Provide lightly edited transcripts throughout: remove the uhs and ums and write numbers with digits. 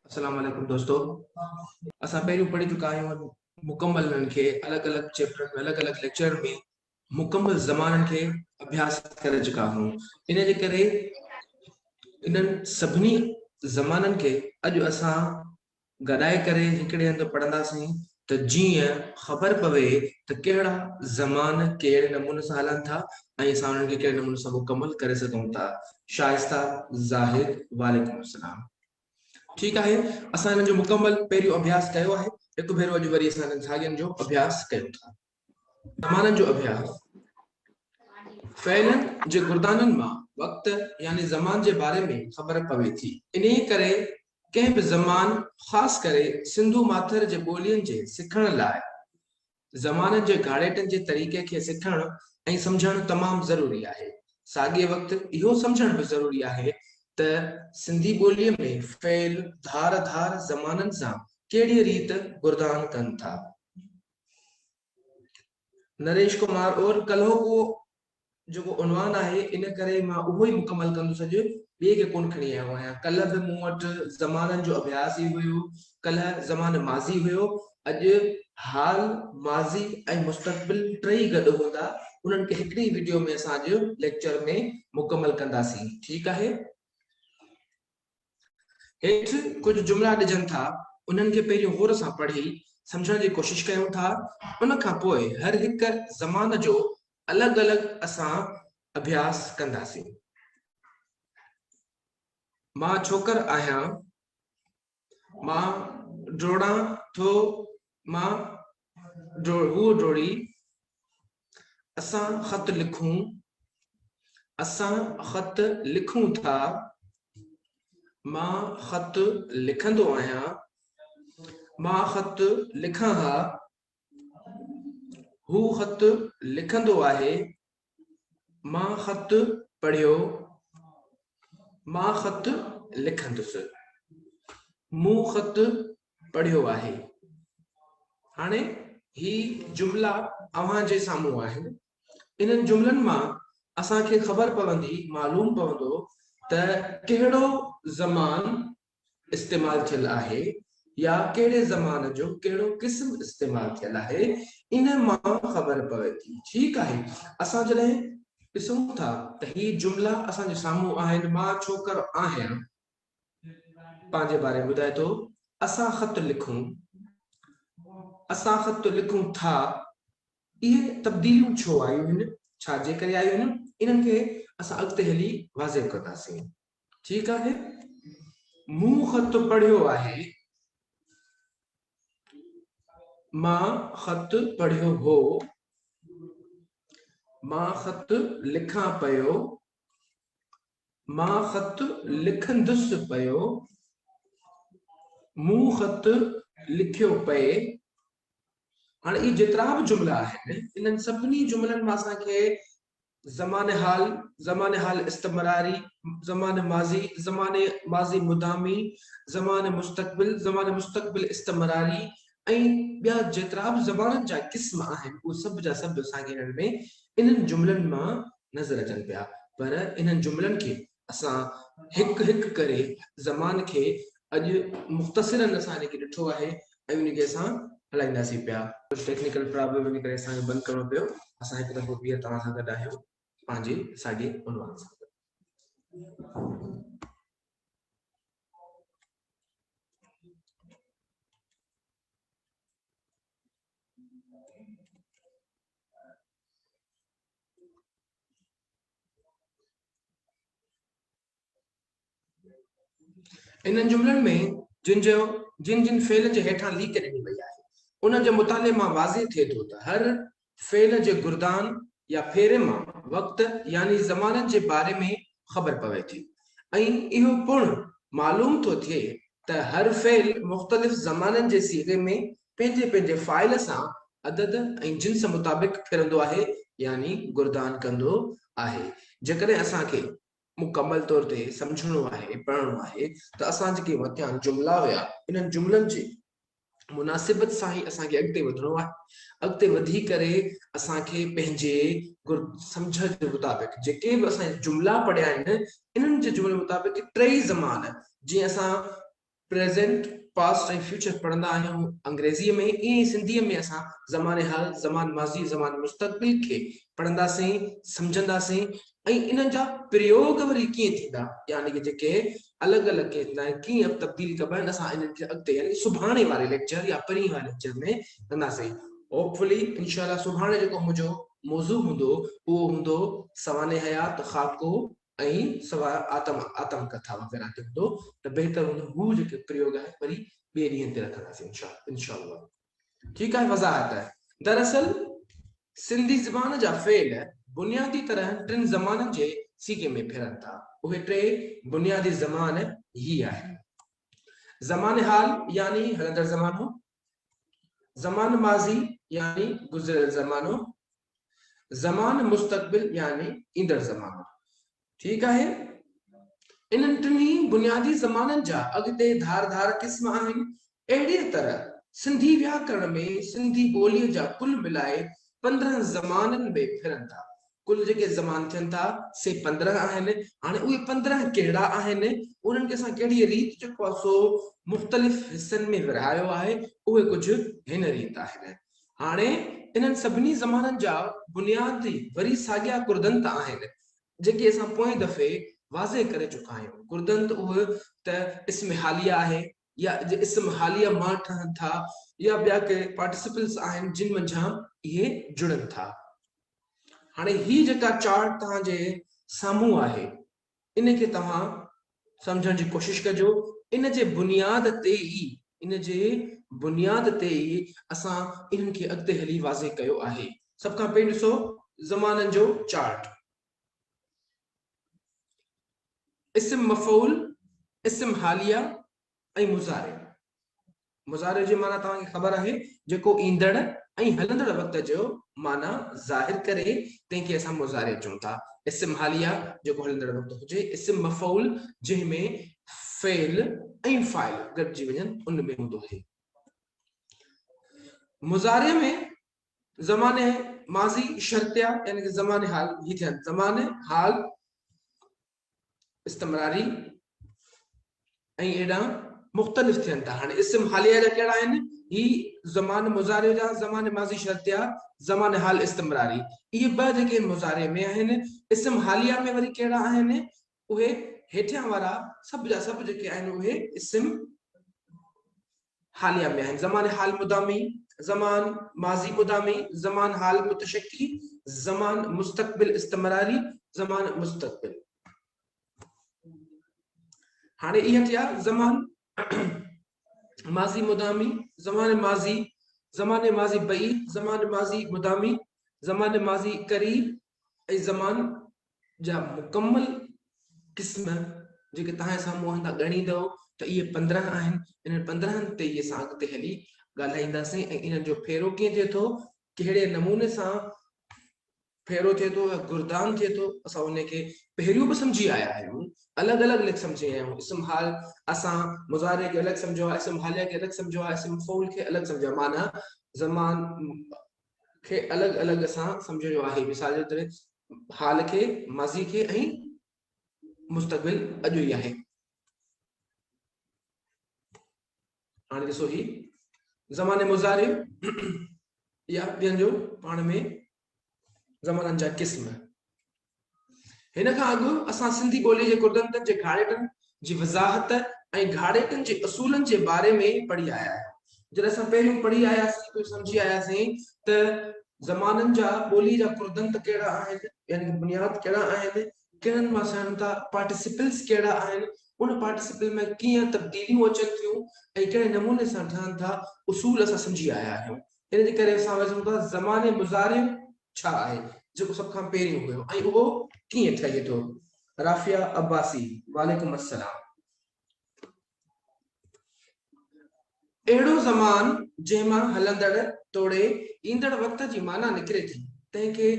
السلام عليڪم دوستو اسان پهريون پڙهي چڪا آهيون مڪمل انهن کي الڳ الڳ چيپٽرن ۾ الڳ الڳ ليڪچر ۾ مڪمل زمانن کي اڀياس ڪري چڪا آهيون ان جي ڪري انهن سڀني زمانن کي اڄ اسان گڏائي ڪري هڪڙي هنڌ پڙهنداسين ته جيئن خبر پوي ته ڪهڙا زمان ڪهڙي نموني سان هلن ٿا ۽ اسان انهن کي ڪهڙي نموني سان مڪمل ڪري سگهون ٿا. شائسته زاهد وعليڪم السلام. ٺيڪ آهي اسان انهن جو مڪمل پهريون اڀياس ڪيو آهي هڪ ڀيرو اڄ وري اسان انهن ساڳين جو اڀياس ڪيون ٿا. زمانن جو اڀياس، فعلن جي گردانن مان وقت يعني زمان جي باري ۾ خبر پوي ٿي. انهيء ڪري ڪنهن به زمان خاص ڪري سنڌو ماٿر جي ٻولين جي سکڻ لاء زمانن جي گهاڙيٽن جي طريقي کي سکڻ ۽ سمجهڻ تمام ضروري آهي. ساڳئي وقت اهو سمجهڻ به ضروري آهي ته سنڌي ٻوليء ۾ فعل ڌار ڌار زمانن سان ڪهڙيء ريت گردان ڪن ٿا. نريش ڪمار اور ڪلهوڪو جيڪو عنوان آهي ان ڪري مان اهو ئي مڪمل ڪندس اڄ ٻئي کي ڪونه کڻي آيو آهيان ڪلهه به مون وٽ زمانن جو اڀياس ئي هيو ڪلهه زمان ماضي هيو اڄ حال ماضي ۽ مستقبل ٽئي گڏ هوندا انهن کي هڪڙي وڊيو ۾ اسان اڄ ليڪچر ۾ مڪمل ڪنداسين ٺيڪ آهي. هيٺ ڪجهه جملا ڏجن ٿا، انهن کي پهريون غور سان پڙهي سمجهڻ جي ڪوشش ڪيون ٿا، ان کان پوء هر هڪ زمان جو الڳ الڳ اسان اڀياس ڪنداسين. مان ڇوڪر آهيان. مان ڊوڙان ٿو. مان هوء ڊوڙي. اسان خط لکون. اسان خط لکون ٿا. مان خط لکندو آهيان. مان خط لکان ها. هو خط لکندو آهي. مان خط پڙهيو. مان خط لکندس. مون خط پڙهيو آهي. هاڻي هي جملا اوهان جي سامهون آهن. انهن جملن مان اسان کي خبر پوندي، معلوم پوندو ته ڪهڙو زمان استعمال ٿيل آهي يا ڪهڙي زمان جو ڪهڙو قسم استعمال ٿيل آهي، ان مان خبر پوي ٿي. ٺيڪ آهي، اسان جڏهن ڏسون ٿا ته هي جملا اسان جي سامهون آهن، مان ڇوڪر آهيان. پنهنجي باري ۾ ٻڌائي ٿو، اسان خط لکون، اسان خط لکون ٿا، اهي تبديليون ڇو آيون هن، ڇا جي ڪري آيون هن، انهن کي اسان اڳتي هلي واضح ڪنداسين. ٺيڪ آهي. مون خط پڙهيو آهي. مان خط پڙهيو هو. مان خط لکان پيو. مان خط لکندس پيو. مون خط لکيو پئي. هاڻي اهي جيترا به جملا آهن، انهن سڀني جملن مان اسان کي زمان حال، زمان حال استمراري، زمان ماضي، زمان ماضي مدامي، زمان مستقبل، زمان مستقبل استمراري ۽ ٻيا جيترا به زمانن جا قسم آهن، اهي سڀ جا سڀ اسان کي انهن ۾ انهن جملن مان نظر اچن پيا پر انهن جملن کي اسان هڪ هڪ ڪري زمان کي اڄ مختصراً اسان ان کي ڏٺو آهي ۽ ان کي اسان هلائينداسين پيا. ڪجهه ٽيڪنيڪل پرابلم جي ڪري اسان کي بند ڪرڻو پيو. اسان هڪ دفعو ٻيهر توهان سان گڏ آهيون پنهنجي ساڳي عنوان سان گڏ. انهن جملن ۾ جن جو جن جن فعلن جي هيٺان ليڪ ڏني وئي آهي، انهن جي مطالعي مان واضح ٿئي ٿو ته هر فعل جي گردان يا ڦيري مان وقت يعني زمانن جي باري ۾ خبر پوي ٿي ۽ اهو پڻ معلوم ٿو ٿئي ته هر فعل مختلف زمانن جي صيغي ۾ پنهنجي پنهنجي فاعل سان عدد ۽ جنس مطابق ڦرندو آهي يعني گردان ڪندو آهي. جيڪڏهن اسان کي مڪمل طور تي سمجهڻو آهي، پڙهڻو آهي ته اسان جيڪي مٿيان جملا هيا انهن جملن جي مناسبت سان ئي اسان کي اڳتي وڌڻو آهي. اڳتي وڌي ڪري اسان کي پنهنجي سمجهه جي مطابق جيڪي به اسان جملا پڙهيا آهن انهن جي جملي مطابق ٽئي زمان جيئن اسان پريزنٽ، پاسٽ ۽ فيوچر پڙهندا آهيون انگريزيء ۾ ائين ئي سنڌيء ۾ اسان زمان حال، زمان ماضي، زمان مستقبل کي پڙهنداسين، سمجهنداسين ۽ انهن جا پريوگ وري ڪيئن ٿيندا يعني ڪه جيڪي الڳ الڳ ڪيئن ٿيندا آهن، ڪيئن تبديل ڪبا آهن اسان انهن کي اڳتي يعني سڀاڻي واري ليڪچر يا پرينهن واري ليڪچر ۾ ڪنداسين. هوپ فلي انشاء الله سڀاڻي جيڪو منهنجو موضوع هوندو اهو هوندو سوانح حيات، خاڪو ۽ سواء آتم آتم ڪٿا وغيره تي هوندو ته بهتر هوندو هو جيڪي پريوگ آهي وري ٻئي ڏينهن تي رکنداسين انشاء الله ٺيڪ آهي وضاحت دراصل سنڌي زبان جا فعل بنيادي طرح ٽن زمانن جي صيغي ۾ ڦرن ٿا اهي ٽي بنيادي زمان هي آهن زمان حال يعني هلندڙ زمانو زمان ماضي يعني گذريل زمانو زمان مستقبل يعني ايندڙ زمانو. ٺيڪ آهي. انهن ٽنهي بنيادي زمانن جا اڳتي ڌار ڌار قسم آهن. اهڙيء طرح سنڌي وياڪرڻ ۾ سنڌي ٻوليء جا ڪل ملائي 15 زمانن ۾ ڦرن ٿا. ڪل جيڪي زمان ٿين ٿا سي 15 آهن. هاڻي اهي 15 ڪهڙا آهن، انهن کي اسان ڪهڙيء ريت جيڪو آهي سو مختلف حصن ۾ ورهايو آهي، اهي ڪجهه هن ريت آهن. هاڻي انهن سڀني زمانن جا بنياد وري ساڳيا ڪردنت آهن، جيڪي اسان پوئين دفعي واضح ڪري چڪا آهيون. ڪردنت اهو ته اسم حاليه آهي يا جي اسم حاليه مان ٺهن ٿا يا ٻيا ڪي پارٽيسپلز آهن جن منجهان اهي جڙن ٿا. هاڻي هي جيڪا چارٽ توهان جي سامهون آهي، ان کي توهان سمجهڻ جي ڪوشش ڪجو، ان جي بنياد تي ئي ان جي بنياد تي ئي اسان انهن کي اڳتي هلي واضح ڪيو آهي. سڀ کان پهرين ڏسو زمانن جو چارٽ. اسم مفعول، اسم حاليه ۽ مضارع. مضارع جي معنيٰ توهان کي خبر آهي، جيڪو ايندڙ ۽ هلندڙ وقت جو معنيٰ ظاهر ڪري، تنهن کي اسان مضارع چئون ٿا. اسم حاليه، جيڪو هلندڙ وقت هجي. اسم مفعول، جنهن ۾ فعل ۽ فاعل گڏجي وڃن، ان ۾ هوندو آهي. مضارع ۾ زمان ماضي شرطيه يعني ڪه زمان حال هي ٿين، زمان حال استمراري ۽ ايڏانهن مختلف ٿين ٿا. هاڻي اسم حاليه جا ڪهڙا آهن؟ هي زمان مضارع جا، زمان ماضي شرطيه، زمان حال استمراري. اهي ٻه جيڪي مضارع ۾ آهن. اسم حاليه ۾ وري ڪهڙا آهن؟ اهي هيٺيان وارا سڀ جا سڀ جيڪي آهن اهي اسم حاليه ۾ آهن، زمان حال مدامي، زمان ماضي مدامي، زمان حال متشڪي، زمان مستقبل استمراري، زمان مستقبل. هاڻي اها ٿيا زمان ماضي مدامي، زمان ماضي، زمان ماضي بعيد، زمان ماضي مدامي، زمان ماضي قريب ۽ زمان جا مڪمل قسم جيڪي توهان جي سامهون آهن تان ڳڻيندؤ ته اهي 15 آهن. انهن 15 تي ئي اسان اڳتي هلي ڳالهائينداسين ۽ انهن جو ڦيرو ڪيئن ٿئي ٿو، ڪهڙي نموني سان ڦيرو ٿئي ٿو يا گردان ٿئي ٿو، اسان ان کي پهريون به سمجهي آيا آهيون، الڳ الڳ لک سمجهي آيا آهيون. اسم حال اسان مضارع کي الڳ سمجهيو آهي، اسم حاليه کي الڳ سمجهيو آهي، اسم مفعول کي الڳ سمجهيو آهي، معنيٰ زمان کي الڳ الڳ اسان سمجهيو آهي. مثال جي طور حال کي، ماضي کي ۽ مستقبل اڄ ئي آهي. هاڻي ڏسو هي زمان مضارع يا ٻين جو پاڻ ۾ زمانن جا قسم. هن کان اڳ اسان سنڌي ٻوليء جي ڪردنتن جي گهاڙيٽن جي وضاحت ۽ گهاڙيٽن جي اصولن جي باري ۾ پڙهي آيا آهيون. جڏهن اسان پهريون پڙهي آياسين ته سمجهي آياسين ته زمانن جا ٻوليء جا ڪردنت ڪهڙا آهن، يعني ڪه بنياد ڪهڙا آهن، ڪهڙن مان سهن ٿا، پارٽيسپلز ڪهڙا آهن، ان پارٽيسپل ۾ ڪيئن تبديليون اچن ٿيون ۽ ڪهڙي نموني سان ٺهن ٿا، اصول اسان سمجهي آيا آهيون. ان جي ڪري اسان وسون ٿا زمان مضارع ڇا آهي، جيڪو سڀ کان پهريون هيو ۽ اهو ڪيئن ٺهي ٿو. رافعه عباسي، وعليڪم السلام. اهڙو زمان جنهن مان هلندڙ توڙي ايندڙ وقت جي معنيٰ نڪري ٿي، تنهن کي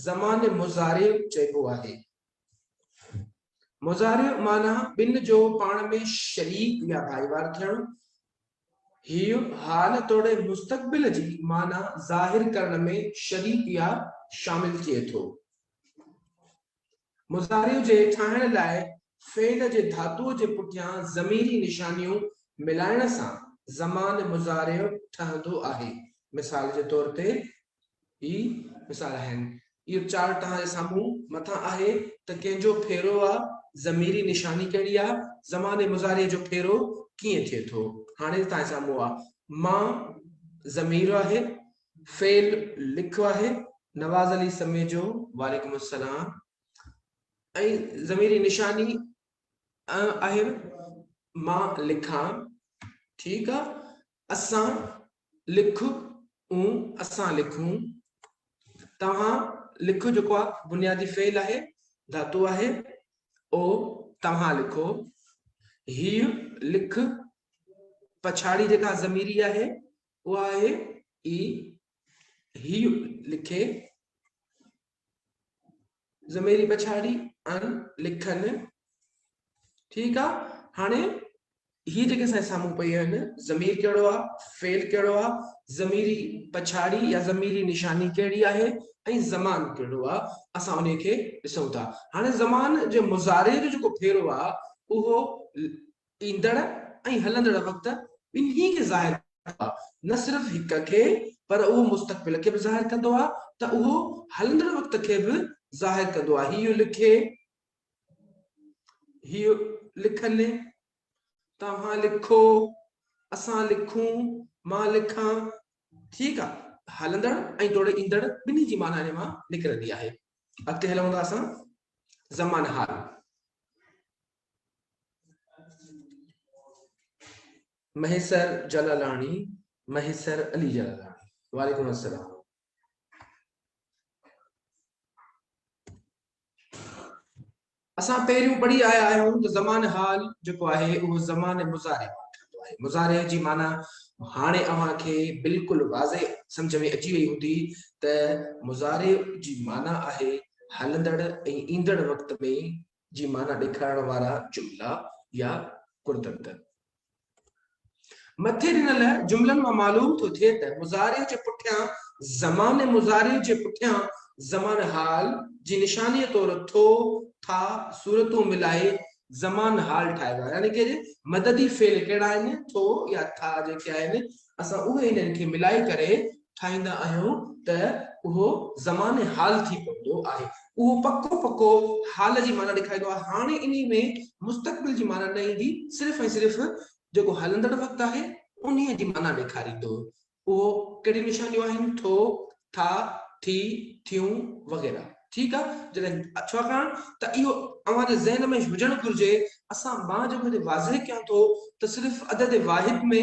زمان مضارع چئبو آهي. مضارع معنيٰ ٻن جو پاڻ ۾ شريڪ يا ڀائيوار ٿيڻ. هيء حال توڙي مستقبل جي معنيٰ ظاهر ڪرڻ ۾ شريڪ يا شامل ٿئي ٿو. مضارع جي ٺاهڻ لاء فعل جي ڌاتوء جي پٺيان ضميري نشانيون ملائڻ سان زمان مضارع ٺهندو آهي. مثال جي طور تي هي مثال آهن. اهو چارٽ توهان جي سامهون مٿان آهي ته ڪنهن جو ڦيرو آ، ضميري نشاني ڪهڙي آ، زمان مضارع جو ڦيرو ڪيئن ٿئي ٿو. هاڻي توهان جي سامهون آ. مان ضمير آهي، فعل لک آهي، نواز علي سميجو، وعليڪم السلام، ۽ ضميري نشاني آهي مان لکان، ٺيڪ آ، اسان لک اون، اسان لکون، توهان لک جيڪو آ بنيادي فعل آهي، ڌاتو آهي، او توهان لکو، هيء لک پڇاڙي جيڪا ضميري آهي اها آهي اي، هيء لکي، ضميري پڇاڙي ان، لکن، ٺيڪ آ. هاڻي هي جيڪي اسان جي سامهون پئي آهن، ضمير ڪهڙو آ، فعل ڪهڙو آ، ضميري پڇاڙي يا ضميري نشاني ڪهڙي آهي ۽ زمان ڪهڙو آ، اسان انهي کي ڏسون ٿا. هاڻي زمان جي مضارع جو جيڪو ڦيرو آ اهو ايندڙ ۽ هلندڙ وقت ٻنهي کي ظاهر ڪندو آ، نه صرف هڪ کي پر اهو مستقبل کي به ظاهر ڪندو آ ته اهو هلندڙ وقت کي به ظاهر ڪندو آ. هيء لکي، هيء لکن، توهان لکو، اسان لکون، مان لکان، ٺيڪ آ. هلندڙ ۽ توڙي ايندڙ ٻنهي جي معنيٰ ان مان نڪرندي آهي. اڳتي هلون ٿا اسان زمان حال. مهيسر جلالاڻي، مهيسر علي جلالاڻي، وعليڪم السلام. اسان پهريون پڙهي آيا آهيون ته زمان حال جيڪو آهي اهو زمان مضارع مان ٺهندو آهي. مضارع جي معنيٰ هاڻي اوهان کي بلڪل واضح سمجهه ۾ اچي وئي هوندي ته مضارع جي معنيٰ آهي هلندڙ ۽ ايندڙ وقت ۾ جي معنيٰ ڏيکارڻ وارا جملا يا ڪرتب. مٿي ڏنل جملن مان معلوم ٿو ٿئي ته مضارع جي پٺيان زمان مضارع جي پٺيان زمان حال جي نشانيء طور ٿو، ٿا صورتون ملائي زمان حال ٺاهبا آهن. يعني ڪي مددي فعل ڪهڙا آهن، ٿو يا ٿا جيڪي آهن اسان اهي انهن کي ملائي ڪري ٺاهيندا آهيون ته اهو زمان حال ٿي پوندو آهي. اهو پڪو پڪو حال جي معنيٰ ڏيکاريندو آهي. هاڻي انهي ۾ مستقبل جي معنيٰ نه ايندي، صرف ۽ صرف جيڪو هلندڙ وقت آهي انهي جي معنيٰ ڏيکاريندو. اهو ڪهڙيون نشانيون آهن، ٿو، ٿا، ٿي، ٿيون وغيره. ٺيڪ آهي جڏهن ڇاڪاڻ ته اهو اوهان جي ذهن ۾ هجڻ گهرجي اسان مان جيڪو هتي واضح ڪيان ٿو ته صرف عدد واحد ۾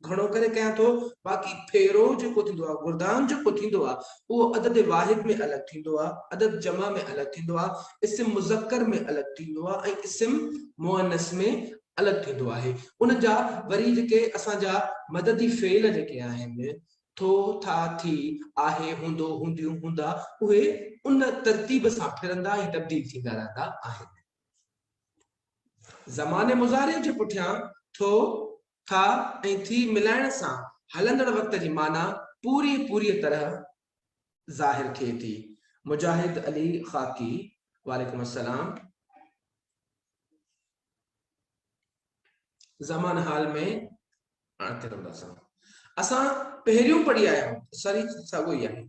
گهڻو ڪري ڪيان ٿو، باقي ڦيرو جيڪو ٿيندو آهي، گردان جيڪو ٿيندو آهي، اهو عدد واحد ۾ الڳ ٿيندو آهي، عدد جمع ۾ الڳ ٿيندو آهي، اسم مذڪر ۾ الڳ ٿيندو آهي ۽ اسم مؤنث ۾ الڳ ٿيندو آهي. ان جا وري جيڪي اسان جا مددي فعل جيڪي آهن، ٿو، ٿا، ٿي، آهي، هوندو، هونديون، هوندا، اهي ان ترتيب سان ڦرندا ۽ تبديل ٿيندا رهندا آهن. زمان مضارع جي پٺيان ٿو، ٿا ۽ ٿي ملائڻ سان هلندڙ وقت جي معنيٰ پوريء پوريء طرح ظاهر ٿئي ٿي. مجاهد علي خاڪي، وعليڪم السلام. زمان حال ۾ اڳتي هلنداسين. اسان پهريون پڙهي آيا آهيون، سوري ساڳيو ئي آهي.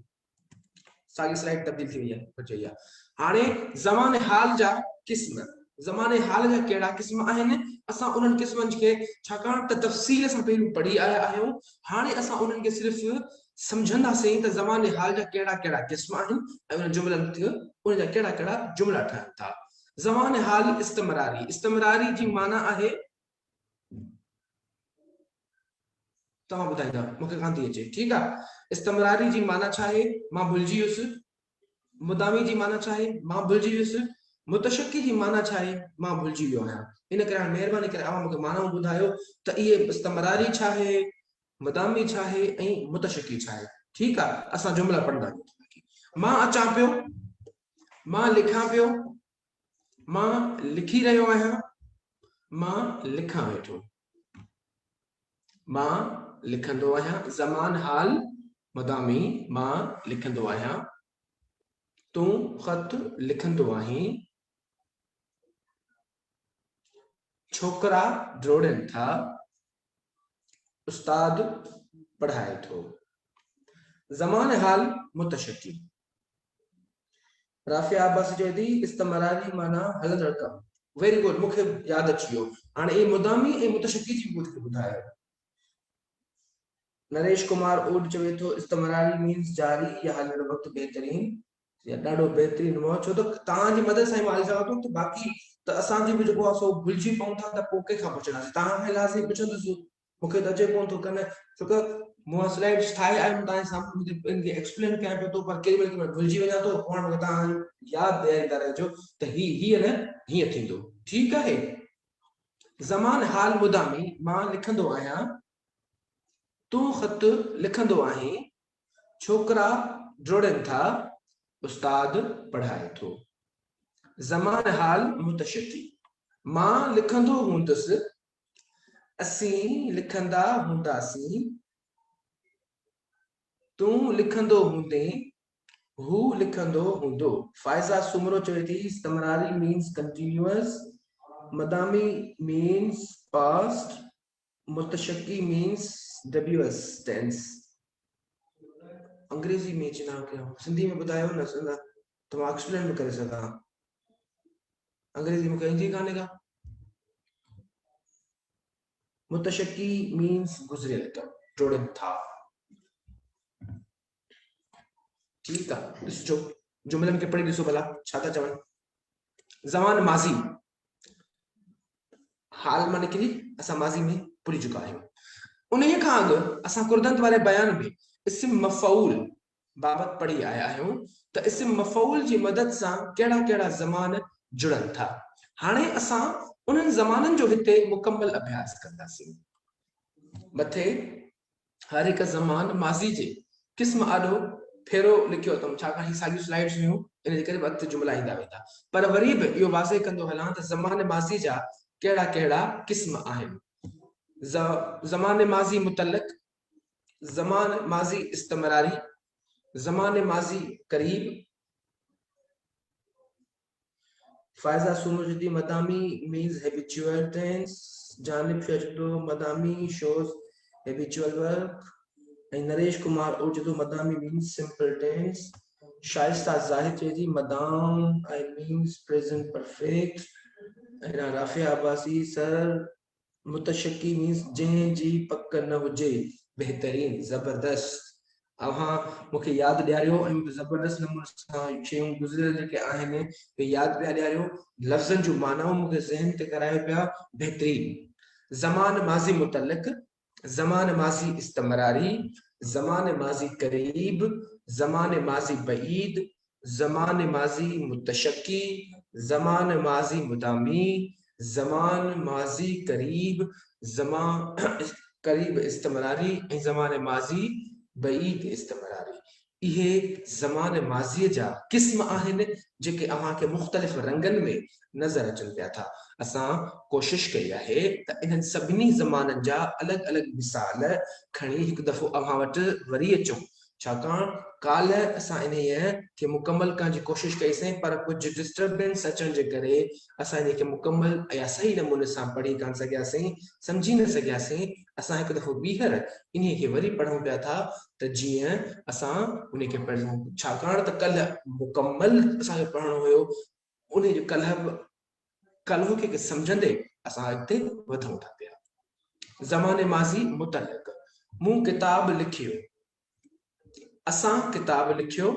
ساڳي سلائيڊ تبديل ٿي وئي آهي بچي وئي آهي. هاڻي زمان حال جا قسم، زمان حال جا ڪهڙا قسم آهن، اسان انهن قسمن کي ڇاڪاڻ ته تفصيل سان پهريون پڙهي آيا آهيون، هاڻي اسان انهن کي صرف سمجهنداسين ته زمان حال جا ڪهڙا ڪهڙا قسم آهن ۽ انهن جملن کي انهن جا ڪهڙا ڪهڙا جملا ٺهن ٿا. زمان حال استمراري، استمراري جي معنيٰ آهي توهان ٻڌائيندا مون کي ڪانه ٿي اچي. ٺيڪ آ. استمراري جي معنيٰ ڇا آهي؟ مان ڀلجي ويس. مدامي جي معنيٰ ڇا آهي؟ مان ڀلجي ويس. متشڪي جي معنيٰ ڇا آهي؟ مان ڀلجي ويو آهيان. ان ڪري هاڻي مهرباني ڪري اوهان مون کي معنائون ٻڌايو ته اهي استمراري ڇا آهي، مدامي ڇا آهي ۽ متشڪي ڇا آهي. ٺيڪ آ. اسان جملا پڙهندا وڃون ٿا. مان اچان پيو. مان لکان پيو. مان لکي رهيو آهيان. مان لکان ويٺو. مان لکندو آهيان. زمان حال مدامي مان لکندو آهيان. تون خط لکندو آهين. ڇوڪرا ڊوڙين ٿا. استاد پڙهائي ٿو. زمان حال متشڪي. رافعه عباسي چوي ٿي استمراري معنيٰ هلندڙ ڪم. ويري گڊ مون کي ياد اچي ويو. هاڻي اهي مدامي ۽ متشڪي جي به مون کي ٻڌايو. نريش ڪمار اوڏ چوي ٿو استمراري مينز جاري يا هلندڙ وقت بهترين يا ڏاڍو بهترين مو ڇو ته توهان جي مدد سان ئي مان هلي سگهان ٿو ته باقي ته اسان جي به جيڪو آهي سو ڀلجي پئون ٿا ته پوء ڪنهن کان پڇنداسين توهان کان لازمي پڇندس مون کي ته اچي ڪونه ٿو ڪن ڇو ته مون سلائيڊس ٺاهي آيم توهان جي سامهون ان کي ايڪسپلين ڪيان پيو ٿو پر ڪيڏي مهل ڪيڏي مهل ڀلجي وڃان ٿو پوء هاڻي مون کي توهان ياد ڏياريندا رهجو ته هي هيئن نه هيئن ٿيندو ٺيڪ آهي زمان حال مدامي مان لکندو آهيان، تون خط لکندو آهين، ڇوڪرا ڊوڙين ٿا، استاد پڙهائي ٿو. زمان حال متشڪي مان لکندو هوندس، اسين لکندا هونداسين، تون لکندو هوندين، هو لکندو هوندو. فائزه سومرو چوي ٿي استمراري مينز ڪنٽينيوئس، مدامي مينز پاسٽ، متشڪي مينز ڊبليو ايس ٽينس. انگريزي ۾ چنا ڪيو سنڌي ۾ ٻڌايو نه ته مان ايڪسپلين به ڪري سگهان. انگريزي مونکي ايندي ڪانهي ڪا. متشڪي مينز گذريل ڪم ٽوڙين ٿا. ٺيڪ آ ڏسجو جملن کي پڙهي ڏسو ڀلا ڇا ٿا چون. زمان ماضي حال مان نڪري اسان ماضي ۾ پڄي چڪا آهيون. انهيء کان اڳ اسان ڪردنت واري بيان ۾ اسم مفعول بابت پڙهي آيا آهيون ته اسم مفعول جي مدد سان ڪهڙا ڪهڙا زمان جڙن ٿا. هاڻي اسان انهن زمانن جو هتي مڪمل اڀياس ڪنداسين. مٿي هر هڪ زمان ماضي جي قسم آڏو ڦيرو لکيو اٿم، ڇاڪاڻ هي ساڳيون سلائيڊز هيون، ان جي ڪري به اڳتي جملا ايندا ويندا. پر وري به اهو واضح ڪندو هلان ته زمان ماضي جا ڪهڙا ڪهڙا قسم آهن. زمان ماضي متعلق، زمان ماضي استمراري، زمان ماضي قريب، فائزه سومرو چئي ٿي مدامي مينز هيبيچوئل ٽينس، جانب شاهه چئي ٿو مدامي shows habitual work ۽ Naresh Kumar اور چئي ٿو مدامي means simple tense, Shaista Zahid چئي ٿي مدام ۽ means present perfect ۽ Rafia Abbasi sir متشڪي مينس جنهن جي پڪ نه هجي. بهترين زبردست اوهان مون کي ياد ڏياريو ۽ مون کي زبردست نموني سان شيون گذريل جيڪي آهن اهي ياد پيا ڏياريو لفظن جون معنائون مون کي ذهن تي ڪرايو پيا بهترين زمان ماضي متعلق زمان ماضي استمراري زمان ماضي قريب زمان ماضي بعيد زمان ماضي متشڪي، زمان ماضي مدامي، زمان ماضي قريب، زمان قريب استمراري ۽ زمان ماضي بعيد استمراري. اهي زمان ماضيء جا قسم آهن جيڪي اوهان کي مختلف رنگن ۾ نظر اچن پيا ٿا. اسان ڪوشش ڪئي آهي ته انهن سڀني زمانن جا الڳ الڳ مثال کڻي هڪ دفعو اوهان وٽ وري اچون ڇاڪاڻ ڪالهه اسان انهيء کي مڪمل ڪرڻ جي ڪوشش ڪئي سين پر ڪجهه ڊسٽربنس اچڻ جي ڪري اسان انهيء کي مڪمل يا صحيح نموني سان پڙهي ڪانه سگهياسين، سمجهي نه سگهياسين. اسان هڪ دفعو ٻيهر انهيء کي وري پڙهون پيا ٿا ته جيئن اسان انهيء کي پڙهي سگهون. ڇاڪاڻ ته ڪلهه مڪمل اسان کي پڙهڻو هيو، انهيء جو ڪلهه به ڪلهوڪي کي سمجهندي اسان اڳتي وڌون ٿا پيا. زمان ماضي متعلق، مون ڪتاب لکيو، اسان ڪتاب لکيو،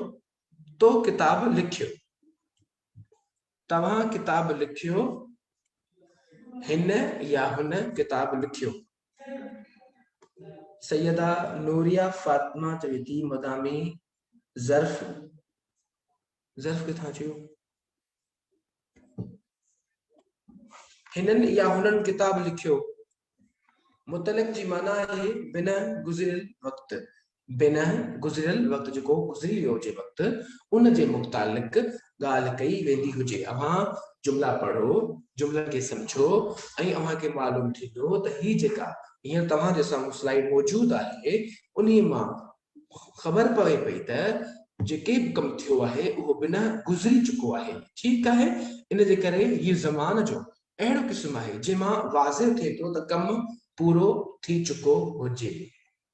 تو ڪتاب لکيو، توهان ڪتاب لکيو، هن يا هن ڪتاب لکيو. سيده نوريه فاطمه چوي ٿي مدامي ظرف، ظرف ڪٿان اچي ويو؟ هنن يا هنن ڪتاب لکيو. متعلق جي معنيٰ آهي بنهه گذريل وقت. بنهه گذريل وقت جيڪو گذري ويو هجي وقت ان جي متعلق ڳالهه ڪئي ويندي هجي. اوهان جملا پڙهو، جملن کي سمجهو ۽ اوهان کي معلوم ٿيندو ته هي جيڪا هينئر توهان جي سامهون سلائيڊ موجود آهي انهي مان خبر پوي پئي ته جيڪي به ڪم ٿيو آهي اهو بنهه گذري چڪو آهي. ٺيڪ آهي، ان جي ڪري هيء زمان جو اهڙو قسم آهي جنهن مان واضح ٿئي ٿو ته ڪم پورو ٿي چڪو هجي.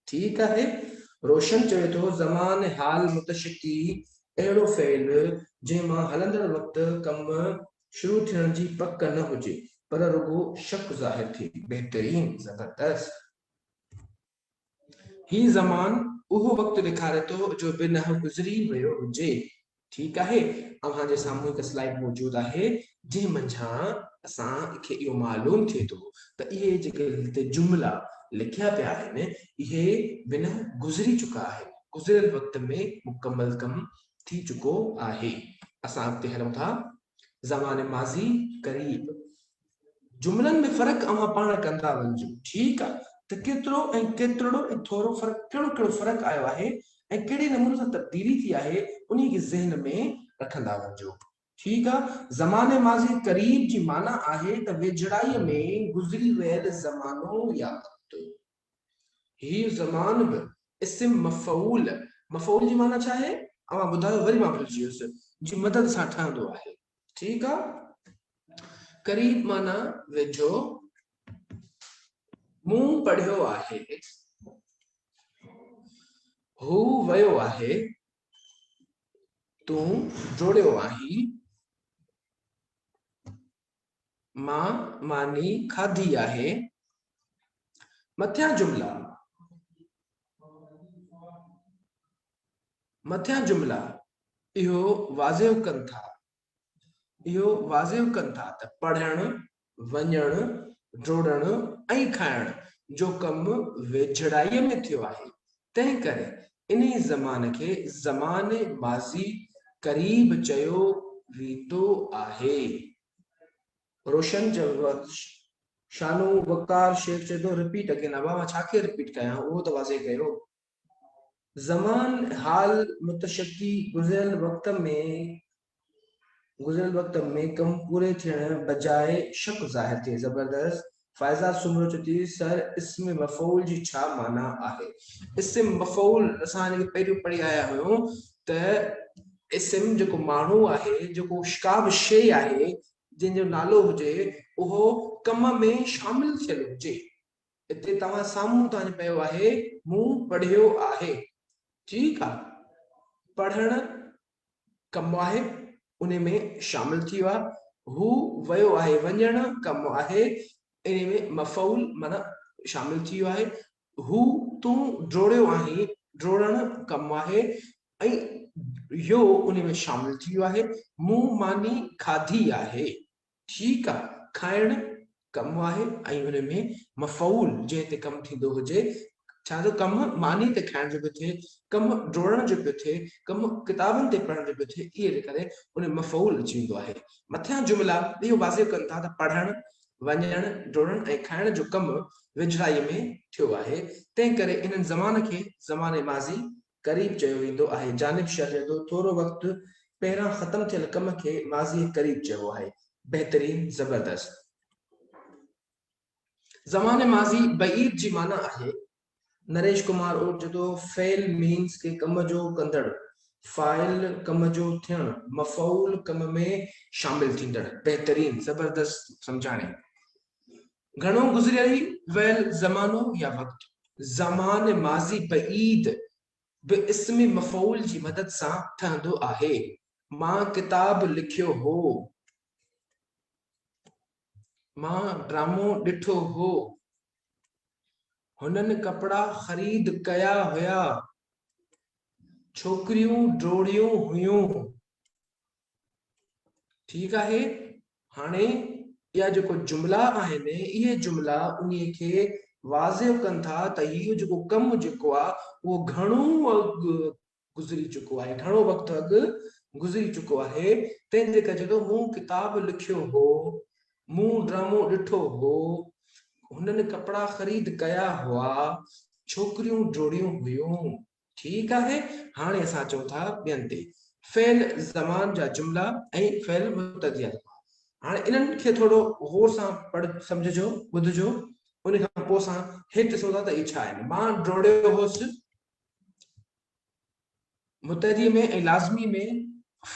ٺيڪ آهي. روشن چوي ٿو، زمان حال متشڪي اهڙو فعل جنهن مان هلندڙ وقت ڪم شروع ٿيڻ جي پڪ نه هجي پر رڳو شڪ ظاهر ٿئي. بهترين زبردست. هي زمان اهو وقت ڏيکاري ٿو جو بنهه گذري ويو هجي. ٺيڪ آهي. اوهان جي سامهون هڪ سلائيڊ موجود آهي جنهن منجهان اسان کي اهو معلوم ٿئي ٿو ته اهي جيڪي هتي جملا لکيا پيا آهن اهي بنهه گذري چڪا آهن، گذريل وقت ۾ مڪمل ڪم ٿي چڪو آهي. اسان اڳتي هلون ٿا. زمان ماضي قريب. جملن ۾ فرق اوهان پاڻ ڪندا وڃجو ٺيڪ آ ته ڪيترو ۽ ڪيترڙو ۽ ٿورو فرق ڪهڙو ڪهڙو فرق آيو آهي ۽ ڪهڙي نموني سان تبديلي ٿي آهي انهي کي ذهن ۾ رکندا وڃجو ٺيڪ آ زمان ماضي قريب جي معنيٰ آهي ته ويجهڙائي ۾ گذري ويل زمانو يا وقت هي زمان به اسم مفعول مفعول جي معنيٰ ڇا آهي اوهان ٻڌايو وري مان ڀلجي ويس جي مدد سان ٺهندو آهي ٺيڪ آ قريب معنيٰ ويجهو مون پڙهيو آهي هو ويو آهي تون جوڙيو آهين مان ماني کاڌي آهي مٿيان جملا مٿيان جملا اهو واضح ڪن ٿا اهو واضح ڪن ٿا ته پڙهڻ، وڃڻ، ڊوڙڻ ۽ کائڻ جو ڪم ويجهڙائيء ۾ ٿيو آهي، تنهن ڪري انهي زمان کي زمان ماضي قريب چيو ويندو آهي. روشن شانو وقار شيخ چئي ٿو رپيٽ اگين ابا مان ڇا کي رپيٽ ڪيان اهو ته واضح ڪيو. زمان حال متشڪي گذريل وقت ۾ گذريل وقت ۾ ڪم پوري ٿيڻ بجاء شڪ ظاهر ٿئي. زبردست. فائزه سومرو چئي ٿي سر اسم مفعول جي ڇا معنيٰ آهي؟ اسم مفعول اسان جيڪي پهريون پڙهي آيا هيون ته اسم جيڪو ماڻهو آهي جيڪو ڪا به شيء آهي جنهن جو نالو هجي اهو ڪم ۾ شامل ٿيل هجي. هتي توهان سامهون توهان جي پيو آهي مون پڙهيو آهي ٺيڪ آ پڙهڻ ڪم آهي انهي ۾ شامل ٿي ويو آ هو ويو آهي وڃڻ ڪم آهي انهي ۾ مفعول معنيٰ شامل ٿي ويو آهي هو تون ڊوڙيو آهين ڊوڙڻ ڪم آهي ۽ يو انهي ۾ شامل ٿي ويو آهي مون ماني کاڌي آهي ٺيڪ آ، کائڻ ڪم آهي ۽ ان ۾ مفعول جنهن تي ڪم ٿيندو هجي، ڇا جو ڪم ماني تي کائڻ جو پيو ٿئي، ڪم ڊوڙڻ جو پيو ٿئي، ڪم ڪتابن تي پڙهڻ جو پيو ٿئي، اهي ڪري ان ۾ مفعول اچي ويندو آهي. مٿيان جملا اهو واضح ڪن ٿا ته پڙهڻ، وڃڻ، ڊوڙڻ ۽ کائڻ جو ڪم ويجهڙائيء ۾ ٿيو آهي، تنهن ڪري انهن زمان کي زمان ماضي قريب چيو ويندو آهي. جانب شهر چئي ٿو، ٿورو وقت پهريان ختم ٿيل ڪم کي ماضيء قريب چئبو آهي. بهترين، زبردست. زمان ماضي بعيد جي معنيٰ آهي. نريش ڪمار اوٽ چئي ٿو، فعل مينز ڪي ڪم جو ڪندڙ، فاعل ڪم جو ٿيڻ، مفعول ڪم ۾ شامل ٿيندڙ. بهترين، زبردست سمجهاڻي. گهڻو گذريل ويل زمانو يا وقت. زمان ماضي بعيد به اسم مفعول جي مدد سان ٺهندو آهي. مان ڪتاب لکيو هو. مان ڊرامو ڏٺو هو. هنن ڪپڙا خريد ڪيا هيا. ڇوڪريون ڊوڙيون هيون. ٺيڪ آهي هاڻي اها جيڪو جملا آهن اهي جملا انهي کي واضح ڪن ٿا ته اهو جيڪو ڪم جيڪو آهي اهو گهڻو اڳ گذري چڪو آهي گهڻو وقت اڳ گذري چڪو آهي تنهن جي ڪري چئي ٿو مون ڪتاب لکيو هو مون ڊرامو ڏٺو هو هنن ڪپڙا خريد ڪيا هئا ڇوڪريون ڊوڙيون هيون ٺيڪ آهي، هاڻي اسان اچون ٿا ٻين تي. فعل زمان جا جملا ۽ فعل متعدي جا جملا. هاڻي انهن کي ٿورو غور سان پڙهه سمجهجو، ٻڌجو، ان کان پوء اسان هيٺ ڏسون ٿا ته اهي ڇا آهن. مان ڊوڙيو هوس. متعدي ۾ ۽ لازمي ۾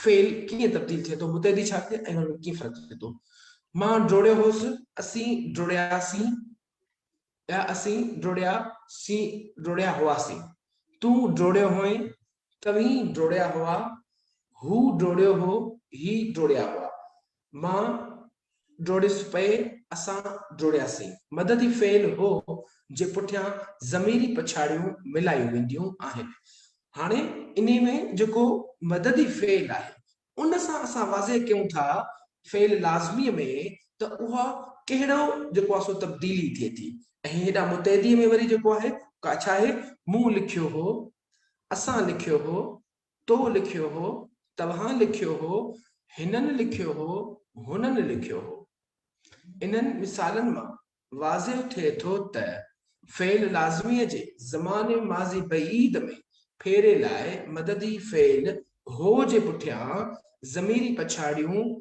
فعل ڪيئن تبديل ٿئي ٿو، متعدي ڇا ٿئي ۽ ان ۾ ڪيئن فرق ٿئي ٿو. مان ڊوڙيو هوس، اسين ڊوڙياسين. يا اسين ڊوڙيا سين، ڊوڙيا هئاسين. تون ڊوڙيو هئين، توهين ڊوڙيا هئا، هو ڊوڙيو هو، هي ڊوڙيا هئا. مان ڊوڙيس پئي، اسان ڊوڙياسين. مددي فعل هو جي پٺيان ضميري پڇاڙيون ملايون وينديون آهن. هاڻي انهي ۾ جيڪو مددي فعل آهي، ان سان اسان واضح ڪيون ٿا فعل لازميء ۾ ته اها ڪهڙو جيڪو آهي سو تبديلي ٿئي ٿي ۽ هيڏانهن متعديء ۾ وري جيڪو آهي ڪا ڇا آهي مون لکيو هو، اسان لکيو هو، تو لکيو هو، توهان لکيو هو، هنن لکيو هو، هنن لکيو هو. انهن مثالن مان واضح ٿئي ٿو ته فعل لازميء جي زمان ماضي بعيد ۾ ڦيري لاء مددي فعل هو جي پٺيان ضميري پڇاڙيون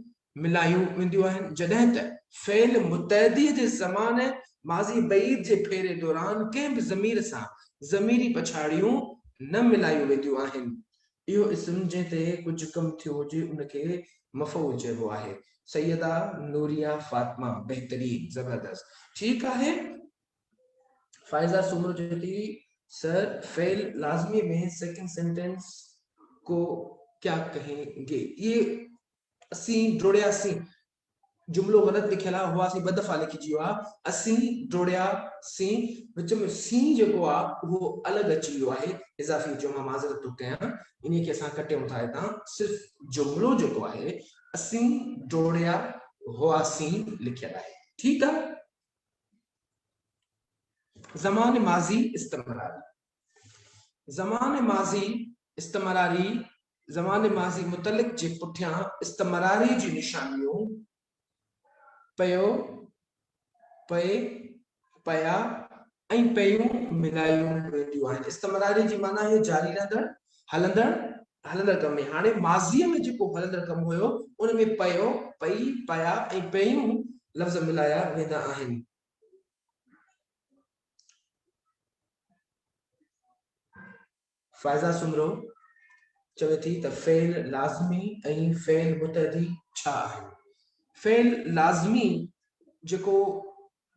ملايون وينديون آهن، جڏهن ته فعل متعديء جي زمان ماضي بعيد جي ڦيري دوران ڪنهن به ضمير سان ضميري پڇاڙيون نه ملايون وينديون آهن. اهو اسم جنهن تي ڪجهه ڪم ٿيو هجي ان کي مفعول چئبو آهي. سيده نوريه فاطمه بهترين زبردست ٺيڪ آهي. فائزه سومرو چئي ٿي سر فعل لازمي ۾ سيڪنڊ سينٽينس ڪو ڪيا ڪهين گي. اهي اسين ڊوڙياسين جملو غلط لکيل آ هئاسين ٻه دفعا لکجي ويو آ اسين ڊوڙيا سين وچ ۾ سين جيڪو آ اهو الڳ اچي ويو آهي اضافي جو مان معذرت ٿو ڪيان انهي کي اسان ڪٽيون ٿا هتان صرف جملو جيڪو آهي اسين ڊوڙيا هئاسين لکيل آهي ٺيڪ آ زمان ماضي استمراري زمان ماضي استمراري زمان ماضي متعلق جي پٺيان استمراري جون نشانيون پيو، پئي، پيا ۽ پيون ملايون وينديون آهن. استمراري جي معنيٰ آهي جاري رهندڙ، هلندڙ، هلندڙ ڪم ۾. هاڻي ماضيء ۾ جيڪو هلندڙ ڪم هيو، ان ۾ پيو، پئي، پيا ۽ پيون لفظ ملايا ويندا آهن. فائزه سومرو چوي ٿي ته فعل لازمي ۽ فعل متعدي ڇا آهن؟ فعل لازمي جيڪو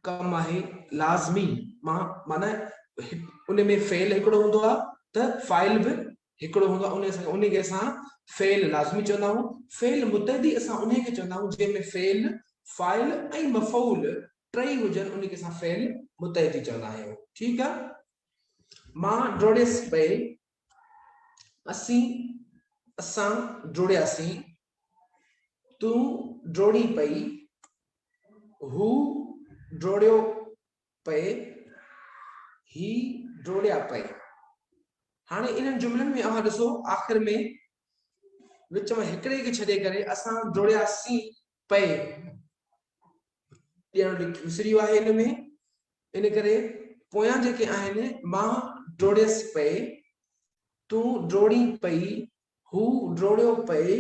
ڪم آهي لازمي مان معنيٰ ان ۾ فعل هڪڙو هوندو آهي ته فاعل به هڪڙو هوندو آهي ان کي اسان فعل لازمي چوندا آهيون. فعل متعدي اسان ان کي چوندا آهيون جنهن ۾ فعل، فاعل ۽ مفعول ٽئي هجن ان کي اسان فعل متعدي چوندا آهيون. ٺيڪ آهي. مان ڊوڙيس پئي، اسين، اسان ڊوڙياسين، تون ڊوڙين پئي، هو ڊوڙيو پئي، هي ڊوڙيا پئي. هاڻي انهن جملن ۾ اوهان ڏسو آخر ۾ وچ مان هڪڙي کي ڇڏي ڪري اسان ڊوڙياسين پئي ڏيڻ وسري ويو آهي ان ۾ ان ڪري پويان جيڪي آهن مان ڊوڙيس پئي، تون ڊوڙين پئي، هو ڊوڙيو پئي،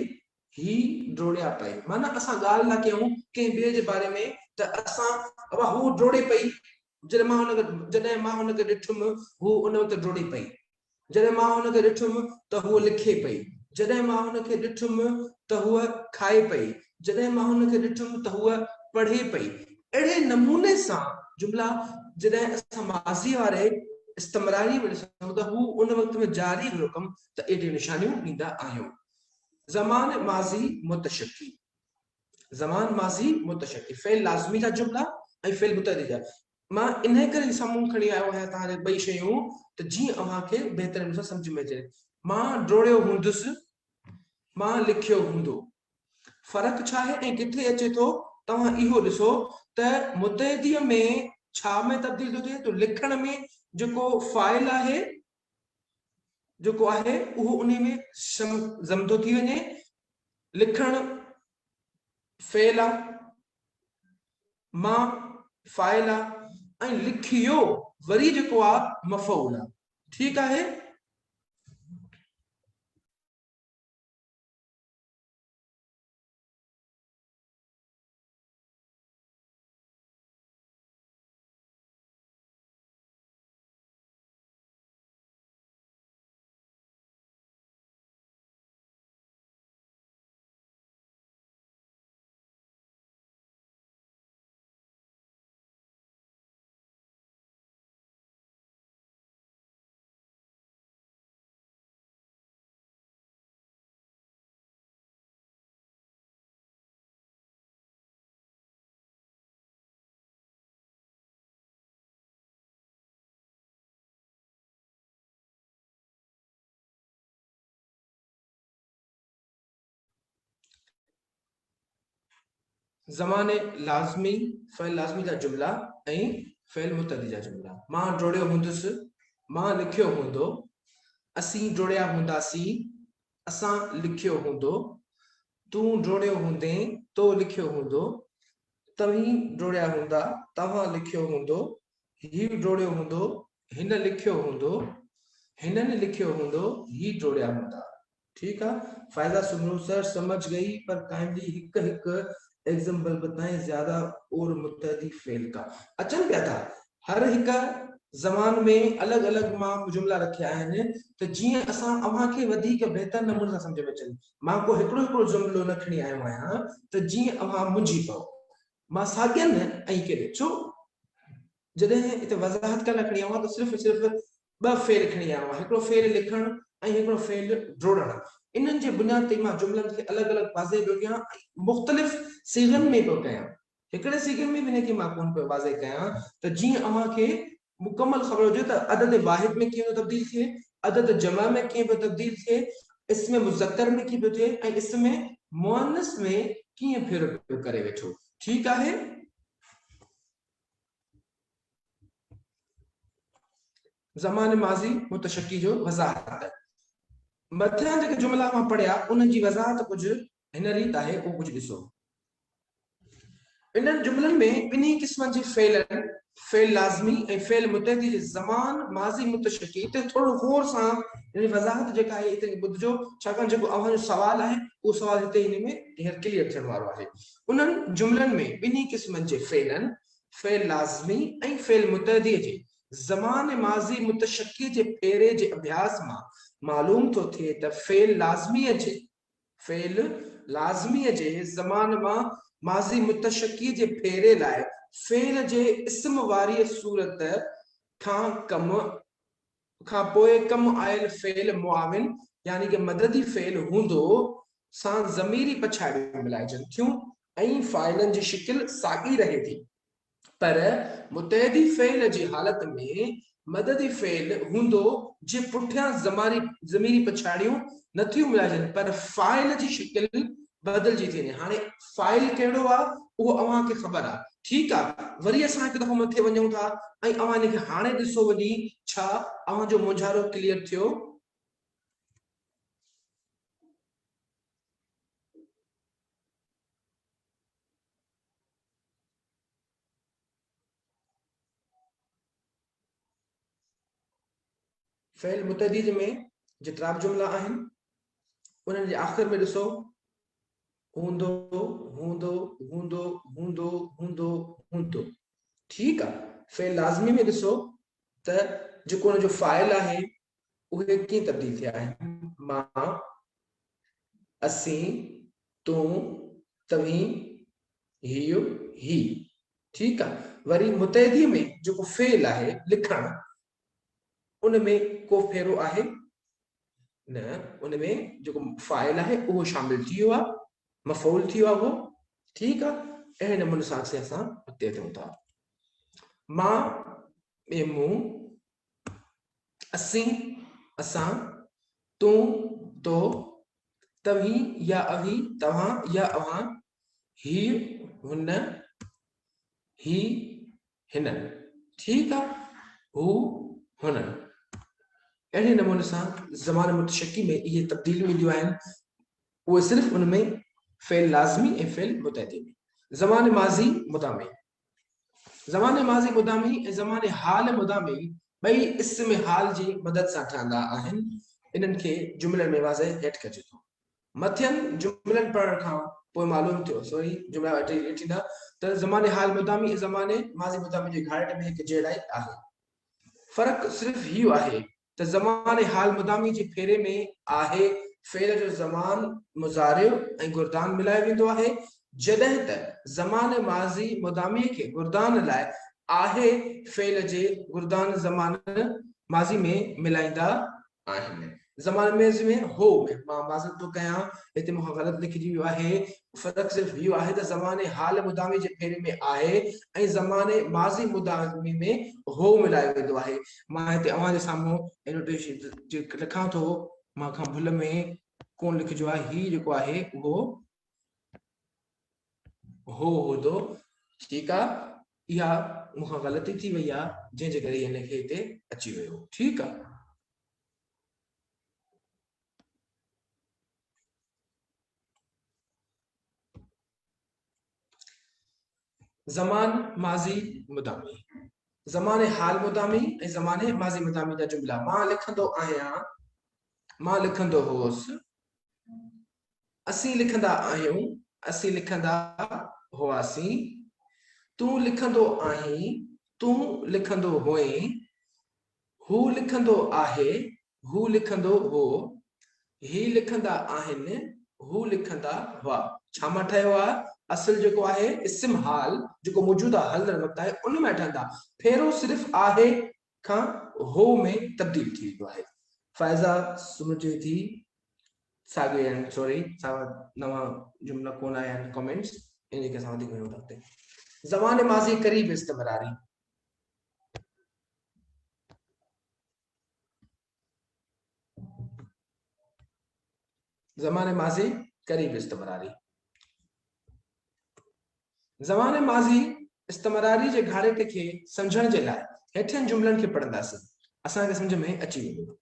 هي ڊوڙيا پئي. معنيٰ اسان ڳالهه ٿا ڪيون ڪنهن ٻئي جي باري ۾ ته اسان ابا هو ڊوڙي پئي، جڏهن مان هن کي جڏهن مان هن کي ڏٺم هو ان وقت ڊوڙي پئي. جڏهن مان هن کي ڏٺم ته هوء لکي پئي. جڏهن مان هن کي ڏٺم ته هوء کائي پئي. جڏهن مان هن کي ڏٺم ته هوء پڙهي پئي. اهڙي نموني سان جملا جڏهن اسان ماضيء واري استمراريء ۾ ڏسون ته هو ان وقت ۾ جاري هيو ڪم ته اهڙيون نشانيون ڏيندا آهيون. زمان ماضي متشڪي. زمان ماضي متشڪي فعل لازمي جا جملا ۽ فعل متعدي جا. مان انهيء ڪري سامهون کڻي آيو آهيان توهان جي ٻئي شيون ته جيئن اوهان کي بهتر نموني سان سمجهه ۾ اچي. مان ڊوڙيو هوندس، مان لکيو هوندو. فرق ڇا آهي ۽ ڪٿي اچي ٿو توهان اهو ڏسو ته متعديء ۾ ڇا ۾ تبديل ٿو ٿئي ته لکڻ ۾ جيڪو فاعل آهي جيڪو آهي اهو انهي ۾ ضم ٿو ٿي وڃي. لکڻ فعل آهي. مان فاعل آ ۽ لکيو وري جيڪو آ مفعول آ ٺيڪ آهي. زمان لازمي، فعل لازمي جا جملا ۽ فعل متعدي جا جملا. مان ڊوڙيو هوندس، مان لکيو هوندو، اسين ڊوڙيا هونداسين، اسان لکيو هوندو، تون ڊوڙيو هوندين، تو لکيو هوندو، توهين ڊوڙيا هوندا، توهان لکيو هوندو، هي ڊوڙيو هوندو، هن لکيو هوندو، هنن لکيو هوندو، هي ڊوڙيا هوندا. ٺيڪ آ فائزه سومرو سر سمجھ گئي پر ڪائنڊلي هڪ هڪ ايگزمپل بتائين زياده اور متعدي فعل کا اچن پيا ٿا هر هڪ زبان ۾ الڳ الڳ مان جملا رکيا آهن ته جيئن اسان اوهان کي وڌيڪ بهتر نموني سان سمجھ ۾ اچن مان ڪو هڪڙو هڪڙو جملو نه کڻي آيو آهيان ته جيئن اوهان منجهي پئو مان ساڳين ۽ ڪيڏي ڇو جڏهن هتي وضاحت ڪرڻ لاء کڻي آيو آهيان ته صرف ۽ صرف ٻه فعل کڻي آيو آهيان، هڪڙو فعل لکڻ ۽ هڪڙو فعل ڊوڙڻ. انهن جي بنياد تي مان جملن کي الڳ الڳ واضح پيو ڪيان ۽ مختلف صيغن ۾ پيو ڪيان. هڪڙي صيغي ۾ به انهن کي مان ڪونه پيو واضح ڪيان ته جيئن اوهان کي مڪمل خبر هجي ته عدد واحد ۾ ڪيئن ٿو تبديل ٿئي، عدد جمع ۾ ڪيئن پيو تبديل ٿئي، اسم مذڪر ۾ ڪيئن پيو ٿئي ۽ اسم مؤنث ۾ ڪيئن ڦيرو پيو ڪري ويٺو. ٺيڪ آهي. زمان ماضي متشڪي جو وضاحت. مٿيان جيڪي جملا اوهان پڙهيا انهن جي وضاحت ڪجهه هن ريت آهي اهو ڪجهه ڏسو. انهن جملن ۾ ٻنهي قسمن جي فعلن، فعل لازمي ۽ فعل متعدي جي زمان ماضي متشڪي تي ٿورو غور سان ان جي وضاحت جيڪا آهي هتي ٻڌجو ڇاڪاڻ جيڪو اوهان جو سوال آهي اهو سوال هتي هن ۾ هينئر ڪليئر ٿيڻ وارو آهي. انهن جملن ۾ ٻنهي قسمن جي فعلن، فعل لازمي ۽ فعل متعدي جي زمان ماضي متشڪي جي ڦيري جي اڀياس مان معلوم ٿو ٿئي ته فعل لازميء جي فعل لازميء جي زمان مان ماضي متشڪي جي ڦيري لاء فعل جي اسم واريء صورت کان ڪم کان پوء ڪم آيل فعل معاون يعني ڪه مددي فعل هوندو سان ضميري پڇاڙيون ملائجن ٿيون ۽ فاعلن جي شڪل ساڳي رهي ٿي پر متعدي فعل جي حالت ۾ مددي فعل هوندو جي پٺيان ضميري پڇاڙيون نٿيون ملائجن پر فاعل جي شڪل بدلجي ٿي وڃي. هاڻي فاعل ڪهڙو آ اهو اوهان کي خبر آ. ٺيڪ آ وري اسان هڪ دفعو مٿي وڃون ٿا ۽ اوهان ان کي هاڻي ڏسو وڃي ڇا اوهان جو مونجهارو ڪليئر ٿيو؟ فعل متعدي ۾ جيترا به جملا آهن انهن جي آخر ۾ ڏسو هوندو هوندو هوندو هوندو هوندو هوندو ٺيڪ آ فعل لازمي ۾ ڏسو ته جيڪو ان جو فاعل آهي اهي ڪيئن تبديل ٿيا آهن مان اسين تون توهين هيء هي ٺيڪ آ وري متعدي ۾ جيڪو فعل آهي لکڻ ان ۾ ڪو ڦيرو آهي؟ نه، ان ۾ جيڪو فاعل آهي اهو شامل ٿي ويو آهي، مفعول ٿي ويو آهي اهو، ٺيڪ آهي، اهڙي نموني سان اسان اڳتي اچون ٿا. مان ۽ مون، اسين، اسان، تون، تو، توهين يا اوهين، توهان يا اوهان، هيء، هن، هي، هنن، ٺيڪ آ، هو، هنن. اهڙي نموني سان زمان متشڪي ۾ اهي تبديليون اينديون آهن، اهي صرف ان ۾ فعل لازمي ۽ فعل متعدي ۾. زمان ماضي مدامي، زمان ماضي مدامي ۽ زمان حال مدامي ٻئي اسم حال جي مدد سان ٺهندا آهن، انهن کي جملن ۾ واضح هيٺ ڪجي ٿو. مٿين جملن پڙهڻ کان پوء معلوم ٿيو، سوري جملا هيٺ ايندا، ته زمان حال مدامي ۽ زمان ماضي مدامي جي گهاڙيٽي ۾ هڪ جهڙائي آهي. فرق صرف هيء آهي ته زمان حال مدامي جي ڦيري ۾ آهي فعل جو زمان مضارع ۽ گردان ملايو ويندو آهي، جڏهن ته زمان ماضي مدامي کي گردان لاء آهي فعل جي گردان زمان ماضي ۾ ملائيندا آهن. زمان ماضي ۾ هو ۾ مان معذرت ٿو ڪيان هتي مون کان غلط لکجي ويو آهي. فرق صرف اهو آهي ته زمان حال مدامي جي ڦيري ۾ آهي ۽ زمان ماضي مدامي ۾ هو ملايو ويندو آهي. مان هتي اوهان جي سامهون اينوٽيشن جي لکان ٿو مان کان ڀل ۾ ڪونه لکجو آهي هي جيڪو آهي اهو هو هوندو. ٺيڪ آ، اها مون کان غلطي ٿي وئي آ، جنهن جي ڪري هن کي هتي اچي ويو. ٺيڪ آ. زمان ماضي مدامي، زمان حال مدامي ۽ زمان ماضي مدامي جا جملا، مان لکندو آهيان، مان لکندو هوس، اسين لکندا آهيون، اسين لکندا هئاسين، تون لکندو آهين، تون لکندو هئين، هو لکندو آهي، هو لکندو هو، هي لکندا آهن، هو لکندا هئا. ڇا مان ٺهيو آهي؟ اصل جيڪو آهي اسم حال جيڪو موجوده هلندڙ وقت آهي ان مان ٺهندا. ڦيرو صرف آهي کان هو ۾ تبديل ٿي ويندو آهي. فائزه سمجهي ٿي ساڳيو آهن سوري ساوا نوان جملا ڪونه آيا آهن ڪمينٽس ان جي ڪري اسان وڌيڪ وڃون ٿا اڳتي. زمان ماضي قريب استمراري. زمان ماضي قريب استمراري. زمان ماضي استمراري جي گهاڙيٽي کي سمجهڻ جي لاء هيٺين جملن کي پڙهنداسين، اسان کي سمجهه ۾ اچي ويندو.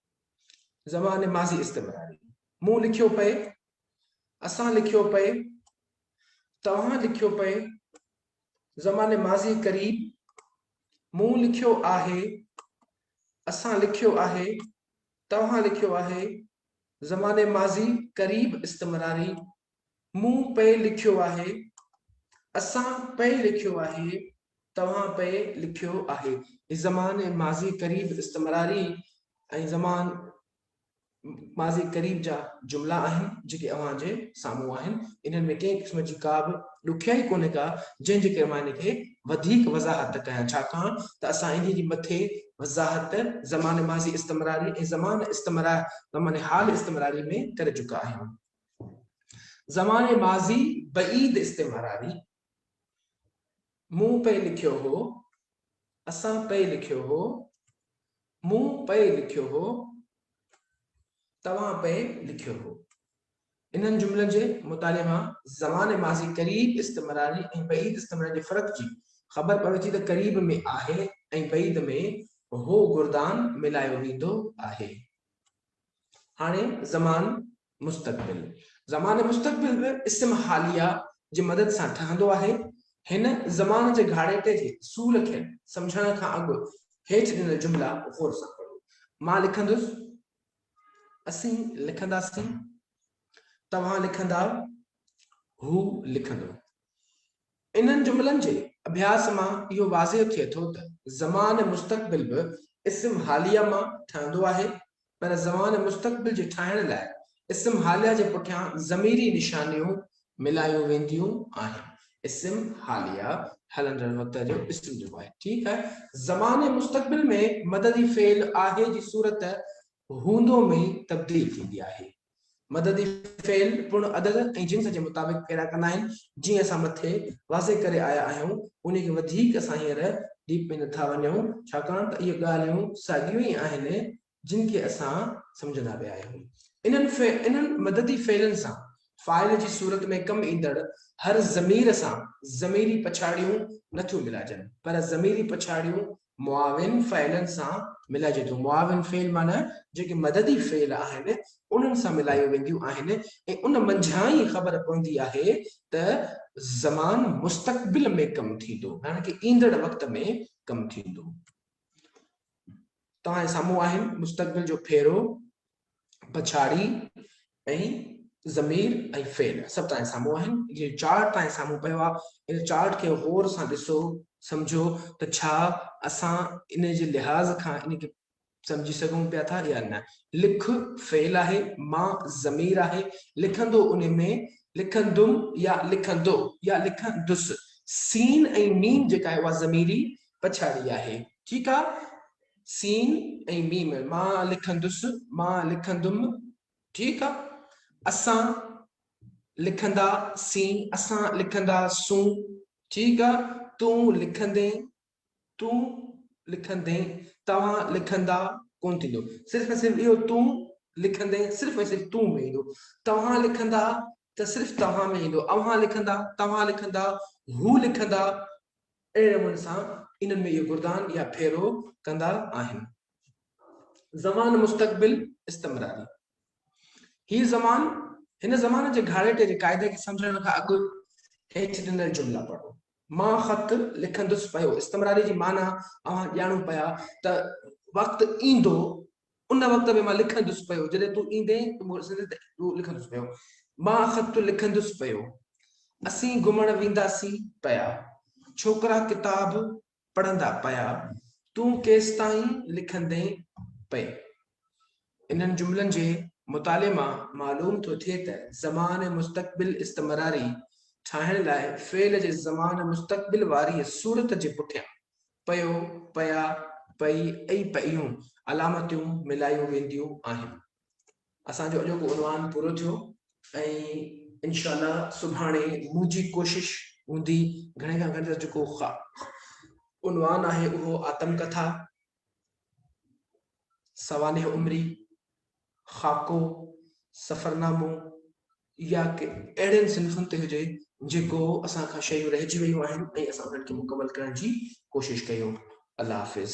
زمان ماضي استمراري، مون لکيو پئي، اسان لکيو پئي، توهان لکيو پئي. زمان ماضي قريب، مون لکيو آهي، اسان لکيو آهي، توهان لکيو آهي. زمان ماضي قريب استمراري، مون پئي لکيو آهي، اسان پئي لکيو آهي، توهان پئي لکيو آهي. هي زمان ماضي قريب استمراري ۽ زمان ماضي قريب جا جملا آهن جيڪي اوهان جي سامهون آهن. انهن ۾ ڪنهن قسم جي ڪا به ڏکيائي ڪونهي ڪا جنهن جي ڪري مان ان کي وڌيڪ وضاحت ڪيان ڇاڪاڻ ته اسان انهي جي مٿي وضاحت زمان ماضي استمراري ۽ زمان استمرار زمان حال استمراري ۾ ڪري چڪا آهيون. زمان ماضي بعيد استمراري، مون پئي لکيو هو، اسان پئي لکيو هو، مون پئي لکيو هو، توهان پئي لکيو هو. انهن جملن جي مطالعي مان زمان ماضي قريب استمراري ۽ بعيد استمراري جي فرق جي خبر پوي ٿي ته قريب ۾ آهي ۽ بعيد ۾ هو گردان ملايو ويندو آهي. هاڻي زمان مستقبل. زمان مستقبل به اسم حاليه جي مدد سان ٺهندو آهي. هن زمان جي گهاڙيٽي جي اصول کي سمجهڻ کان اڳ هيٺ ڏنل جملا غور سان پڙهو. مان لکندس، اسين لکنداسين، توهان لکندا، هو لکندو. انهن جملن جي اڀياس مان اهو واضح ٿئي ٿو ته زمان مستقبل به اسم حاليه مان ٺهندو آهي، پر زمان مستقبل جي ٺاهڻ لاء اسم حاليه جي پٺيان ضميري نشانيون ملايون وينديون آهن. اسم حاليه هلندڙ وقت جو اسم جيڪو آهي. ٺيڪ آهي. زمان مستقبل ۾ مددي فعل آهي جي صورت هوندو ۾ تبديل ٿيندي آهي. مددي فعل پڻ عدد ۽ جنس جي مطابق ڦيرا ڪندا آهن، جيئن اسان مٿي واضح ڪري آيا آهيون، انهي کي وڌيڪ اسان هينئر ڊيپ ۾ نٿا وڃون، ڇاڪاڻ ته اهي ڳالهيون ساڳيون ئي آهن، جن کي اسان سمجهندا پيا آهيون. انهن انهن مددي فعلن سان فاعل جي صورت ۾ ڪم ايندڙ هر ضمير سان ضميري پڇاڙيون نٿيون ملائجن، پر ضميري پڇاڙيون معاون فعلن سان ملائجي ٿو. معاون فعل معنيٰ جيڪي مددي فعل آهن انهن سان ملايون وينديون آهن ۽ ان منجهان ئي خبر پوندي آهي ته زمان مستقبل ۾ ڪم ٿيندو معنيٰ ڪي ايندڙ وقت ۾ ڪم ٿيندو. توهان جي سامهون آهن مستقبل جو ڦيرو، پڇاڙي ۽ ضمير ۽ فعل سڀ توهان جي سامهون آهن. هي چارٽ توهان جي سامهون پيو آهي. ان چارٽ کي غور سان ڏسو، سمجهو ته ڇا اسان ان جي لحاظ کان ان کي سمجهي سگهون پيا ٿا يا نه. لک فعل آهي، مان ضمير آهي، لکندو ان ۾ لکندم يا لکندو يا لکندس. سين ۽ ميم جيڪا آهي اها ضميري پڇاڙي آهي. ٺيڪ آهي. سين ۽ ميم، مان لکندس، مان لکندم، ٺيڪ آ، اسان لکندا سين، اسان لکندا سون، ٺيڪ آ، تون لکندين، تون لکندين، توهان لکندا ڪونه ٿيندو، صرف ۽ صرف اهو تون لکندين صرف ۽ صرف تون ۾ ايندو، توهان لکندا ته صرف توهان ۾ ايندو. اوهان لکندا، توهان لکندا، هو لکندا، اهڙي نموني سان انهن ۾ اهو گردان يا ڦيرو ڪندا آهن. زمان مستقبل استمراري، هي زمان، هن زمان جي گهاڙيٽي جي قاعدي کي سمجهڻ کان اڳ هيٺ ڏنل جملا پڙهو. مان خط لکندس پيو. استمراري جي معنيٰ اوهان ڄاڻو پيا ته وقت ايندو ان وقت ۾ مان لکندس پيو، جڏهن تون ايندين ته مون ته لکندس پيو. مان خط لکندس پيو. اسين گهمڻ وينداسين پيا. ڇوڪرا ڪتاب پڙهندا پيا. تون ڪيستائين لکندين پئي؟ انهن جملن جي مطالعي مان معلوم ٿو ٿئي ته زمان مستقبل استمراري ٺاهڻ لاء فعل جي زمان مستقبل واريء صورت جي پٺيان پيو، پيا، پئي ۽ پيون علامتون ملايون وينديون آهن. اسان جو اڄوڪو عنوان پورو ٿيو ۽ انشاء الله سڀاڻي منهنجي ڪوشش هوندي گهڻي کان گهڻي جيڪو عنوان آهي اهو آتم ڪٿا، سوانح عمري، خاڪو، سفرنامو يا ڪي اهڙين صنفن تي هجي جيڪو اسان کان شيون رهجي ويون آهن ۽ اسان انهن کي مڪمل ڪرڻ جي ڪوشش ڪيون. الله حافظ.